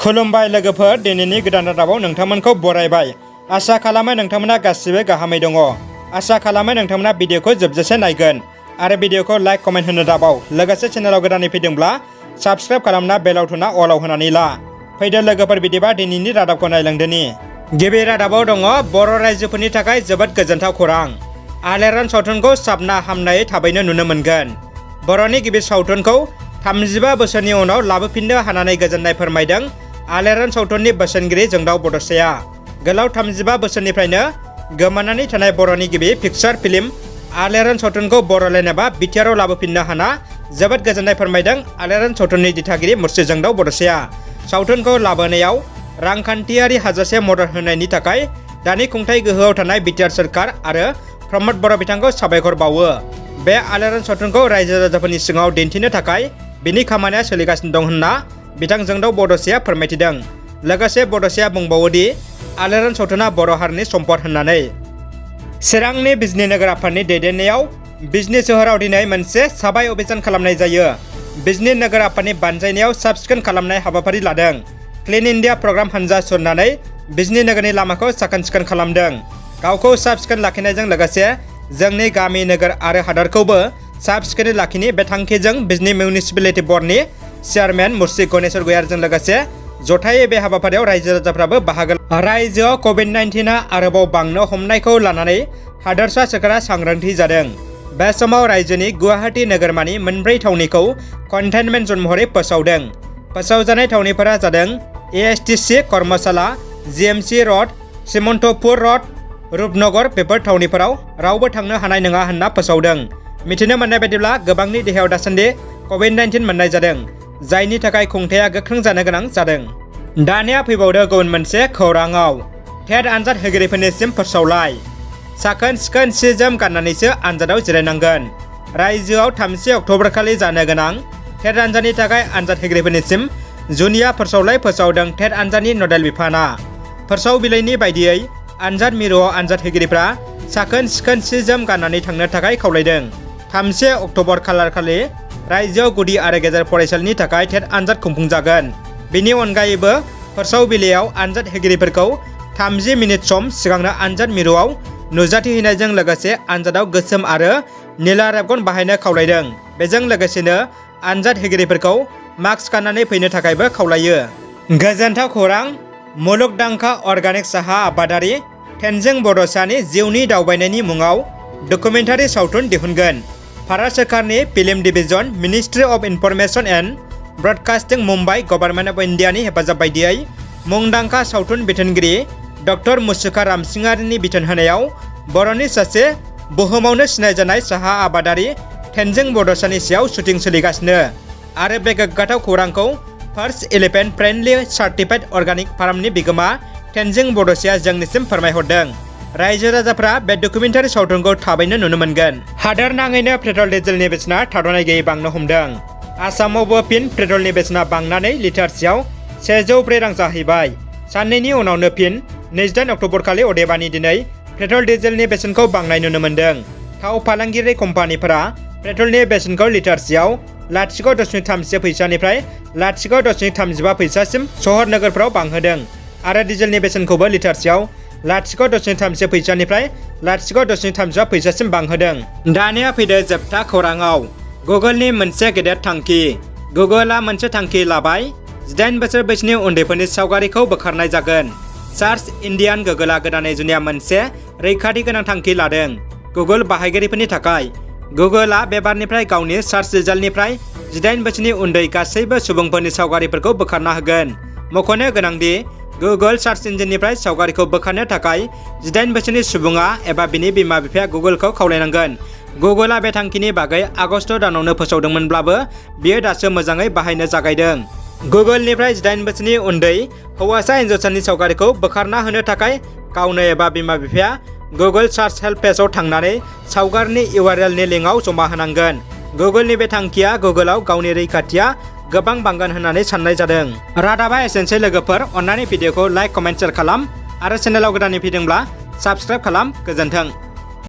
खुलुमबाय लोगोफोर, दिनैनि गोदान रादाबाव नोंथांमोनखौ बरायबाय। आसा खालामो नोंथांमोना गासिबो गाहामै दङ। आसा खालामो नोंथांमोना भिडिअखौ जोबजासे नायगोन आरो भिडिअखौ लाइक कमेन्ट होनो दाबाव। लोगोसे चेनेलाव गोदानै फैदोंब्ला साबस्क्राइब खालामना बेलाव थुना अलाव होनानै ला। फैदो लोगोफोर, बिदिबा दिनैनि रादाबखौ नायलांदोनि। गिबि रादाबाव दङ बर' रायजोफोरनि थाखाय जोबोद गोजोनथाव खौरां। आलेरन सावथुनखौ साबना हामनायै थाबैनो नुनो मोनगोन। बर'नि गिबि सावथुनखौ 35 बोसोरनि उनाव लाबोफिननो हानानै गोजोननाय फोरमायदों आलेरन सावथुननि बोसोनगिरि जोंदाव बड'साया। गोलाव 35 बोसोरनिफ्रायनो गोमानानै थानाय बर'नि गिबि पिक्सार फिल्म आलेरन सावथुनखौ बर'लेण्ड एबा बिटिआरआव लाबोफिननो हाना जोबोद गोजोननाय फोरमायदों आलेरन सावथुननि दिथागिरि मुर्शि जोंदाव बड'साया। सावथुनखौ लाबोनायाव रांखान्थियारि हाजासे मदद होनायनि थाखाय दानि खुंथाय गोहोआव थानाय बिटिआर सोरखार आरो प्रमद बर' बिथांखौ साबायखर बावो। बे आलेरन सावथुनखौ रायजो राजाफोरनि सिगाङाव दिन्थिनो थाखाय बिनि खामानिया सोलिगासिनो दं होनना बिथां जोंदाव बड'साया फोरमायथिदों। लोगोसे बड'साया बुंबावोदि आलेरन सावथुना बर' हारिनि सम्पद होननानै। चिरांनि बिजनि नोगोर आफादनि दैदेननायाव बिजनि सोहोराव दिनै मोनसे साबाय अभियान खालामनाय जायो। बिजनि नोगोर आफादनि बानजायनायाव साब सिखोन खालामनाय हाबाफारि लादों। क्लिन इन्डिया प्रग्राम हानजा सुरनानै बिजनि नोगोरनि लामाखौ साखोन सिखोन खालामदों। गावखौ साब सिखोन लाखिनायजों लोगोसे जोंनि गामि नोगोर आरो हादरखौबो साब सिखोनै लाखिनि बे थांखिजों बिजनि मिउनिसिपेलिटि बर्डनि चेयारमेन मुर्शि गणेश्वर गयारजों लोगोसे जथायै बे हाबाफारियाव रायजो राजाफ्राबो बाहागो। रायजोआव कभिड-19 आरोबाव बांनो हमनायखौ लानानै हादरसा सोरखारा सांग्रांथि जादों। बे समाव रायजोनि गुवाहाटी नोगोरमानि मोनब्रै थावनिखौ कन्टेनमेन्ट जन महरै फोसावदों। फोसावजानाय थावनिफोरा जादों एएसटिसि कर्मशाला, जिएमसि रड, सिमन्तपुर रड, रुपनगर। बेफोर थावनिफोराव रावबो थांनो हानाय नङा होनना फोसावदों। मिथिनो मोननाय बायदिब्ला गोबांनि देहायाव दासान्दि कभिड-19 मोननाय जादों, जायनि थाखाय खुंथाया गोख्रों जानो गोनां जादों। दानिया फैबावदो गुबुन मोनसे खौराङाव। टेट आनजाद होगिरिफोरनिसिम फोसावलाय। साखोन सिखोन सि जोम गाननानैसो आनजादाव जिरायनांगोन। रायजोआव 3 अक्ट'बरखालि जानो गोनां टेट आनजादनि थाखाय आनजाद होगिरिफोरनिसिम जुनिया फोसावलाय फोसावदों टेट आनजादनि नडेल बिफाना। फोसाव बिलाइनि बायदियै आनजाद मिरुआव आनजाद होगिरिफ्रा साखोन सिखोन सि जोम गाननानै थांनो थाखाय खावलायदों। 3 अक्ट'बर खालारखालि रायजोआव गुदि आरो गेजेर फरायसालिनि थाखाय टेट आनजाद खुंफुंजागोन। बेनि अनगायैबो फोसाव बिलाइयाव आनजाद होगिरिफोरखौ 30 मिनिट सम सिगांनो आनजाद मिरुआव नुजाथिहैनायजों लोगोसे आनजादाव गोसोम आरो निला रेबगन बाहायनो खावलायदों। बेजों लोगोसेनो आनजाद होगिरिफोरखौ मास्क गाननानै फैनो थाखायबो खावलायो। गोजोनथाव खौरां, मुलुगदांखा अर्गानिक साहा आबादारि टेनजिं बड'सानि जिउनि दावबायनायनि मुङाव डकुमेन्टारि सावथुन दिहुनगोन। भारत सोरखारनि film division, ministry of information and broadcasting, Mumbai government of इन्डियानि हेफाजाब बायदियै मुंदांखा सावथुन बिथोनगिरि डक्टर मुसुखा रामसिंहारिनि बिथोन होनायाव बर'नि सासे बुहुमावनो सिनायजानाय साहा आबादारि टेनजिं बड'सानि सायाव शुटिं सोलिगासिनो आरो बे गोग्गाथाव खौरांखौ first elephant friendly certified organic फार्मनि बिगोमा टेनजिं बड'साया जोंनिसिम फोरमायहरदों। रायजो राजाफ्रा बे डकुमेन्टारि सावथुनखौ थाबैनो नुनो मोनगोन। हादोर नाङैनो पेट्रल डिजेलनि बेसेना थाद'नाय गैयै बांनो हमदों। आसामावबो फिन पेट्रलनि बेसेना बांनानै लिटारसेयाव 104 रां जाहैबाय। साननैनि उनावनो फिन 28 अक्ट'बरखालि अदेबानि दिनै पेट्रल डिजेलनि बेसेनखौ बांनाय नुनो मोनदों। थाव फालांगियारि कम्पानिफोरा पेट्रलनि बेसेनखौ लिटारसेयाव 0.31 फैसानिफ्राय 0.35 फैसासिम सहर नोगोरफ्राव बांहोदों आरो डिजेलनि बेसेनखौबो लिटारसेयाव 0.31 फैसानिफ्राय 0.35 फैसासिम बांहोदों। दानिया फैदो जोबथा खौराङाव। गुगोलनि मोनसे गेदेर थांखि। गुगोलआ मोनसे थांखि लाबाय। 18 बोसोर बैसोनि उन्दैफोरनि सावगारिखौ बोखारनाय जागोन। सार्च इन्डियान गुगोलआ गोदानै जुनिया मोनसे रैखाथि गोनां थांखि लादों। गुगोल बाहायगिरिफोरनि थाखाय गुगोलआ बे बारनिफ्राय गावनि सार्च रिजाल्टनिफ्राय 18 बोसोरनि उन्दै गासैबो सुबुंफोरनि सावगारिफोरखौ बोखारना होगोन। मख'नो गोनांदि गुगोल सार्च इन्जिननिफ्राय सावगारिखौ बोखारनो थाखाय 18 बोसोरनि सुबुङा एबा बिनि बिमा बिफाया गुगोलखौ खावलायनांगोन। गुगोलआ बे थांखिनि बागै आगस्त दानावनो फोसावदोंमोनब्लाबो बियो दासो मोजाङै बाहायनो जागायदों। गुगोलनिफ्राय 18 बोसोरनि उन्दै हौवासा हिन्जावसानि सावगारिखौ बोखारना होनो थाखाय गावनो एबा बिमा बिफाया गुगोल सार्च हेल्प पेजआव थांनानै सावगारिनि URLनि लिंकआव जमा होनांगोन। गुगोलनि बे थांखिया गुगोलाव गावनि रैखाथिया गोबां बांगोन होननानै साननाय जादों। रादाबा एसेनोसै लोगोफोर, अन्नानै भिडिअखौ लाइक कमेन्ट शेयार खालाम आरो चेनेलाव गोदानै फैदोंब्ला साबस्क्राइब खालाम। गोजोन्थों।